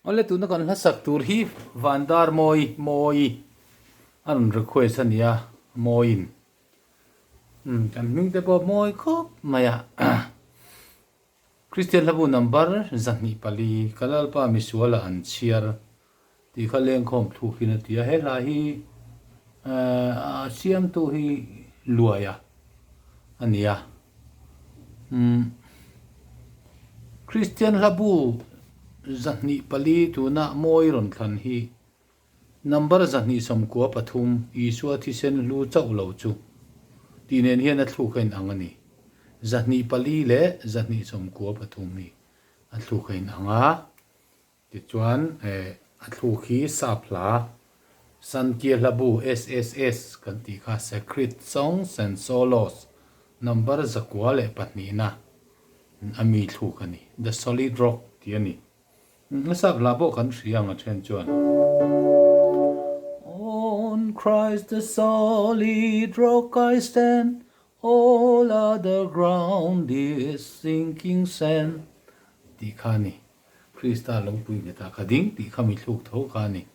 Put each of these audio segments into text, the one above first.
Awle tuna kan hlasak tur hi Vandar Mawi Mawi a rawn request a nia Mawiin umm kan hming te pawh mawi khawp mai a Kristian hlabu number 24 ka Lalpa misuala an chhiar tih kha lengkhawm thluk in a ti a he hla hi a siamtu hi Luaia a ni a umm Kristian hlabu 24 tuna mawi rawn thlan hi number 293 Isua thisen hlu chauh lo chu tih nen hian a thluk a inang a ni 24 leh 293 hi a thluk a inang a. Tichuan, a thluk hi sap hla, Sankia Hlabu, SSS, kan tih kha Sacred Songs and Solos number 102na a mi thluk a ni. The Solid Rock tih a ni. A sap hla pawh kan hria ang a then chuan. On Christ the solid rock I stand, all other ground is sinking sand tih kha a ni. Krista lo pui nghet a, ka ding tih kha mi thluk tho kha a ni.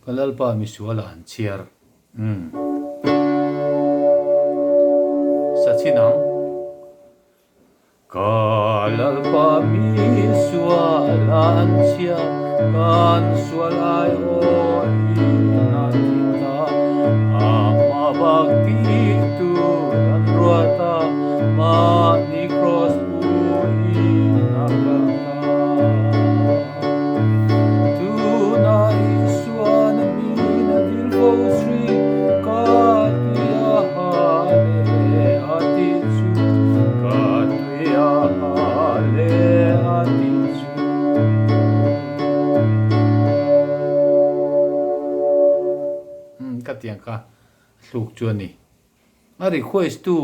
Ka Lalpa misualah an chhiar. Umm. Sa chhin ang. Ka Lalpa misual an chhiar, kan sual ai awhin a thi ta. Ama bak tih tur an ruat a, mahni kraws puiin a kal ta. Tuna Isuan min a dil fo sri, ka tui a ha le a ti chu, ka tui a ha le a ti chu. Umm ka tiang kha thluk chu a ni. A request tu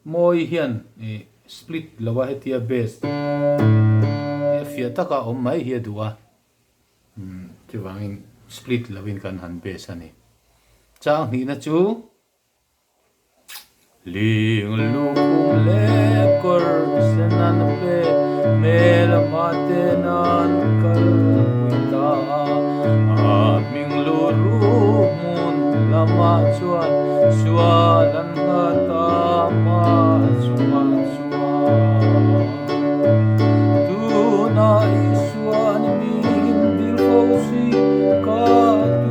Mawi hian ih split lo a hetia bass tia fiah taka awm mai hi a duh a, umm chuvangin split lovin kan han bass a ni. Chang hnihna chu Ling lukhum leh kawr sen an pe, hmel mate nan kal pui ta a, a hming lut ruh hmun lamah chuan sual an nghat a, mah chungah chuan tunah Isuan min dil fo si, ka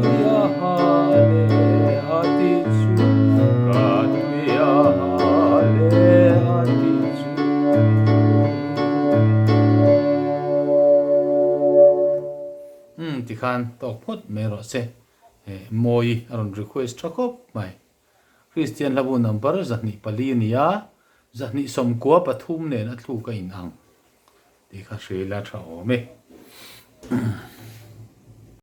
tui a ha leh a ti chu, ka tui a ha leh a ti chu. Umm tikhan tawk phawt mai rawh se, Mawi a rawn request tha khawp mai. Kristian hlabu number 24 a ni a, 293 nen a thluk a inang tih kha hria ila tha awm e.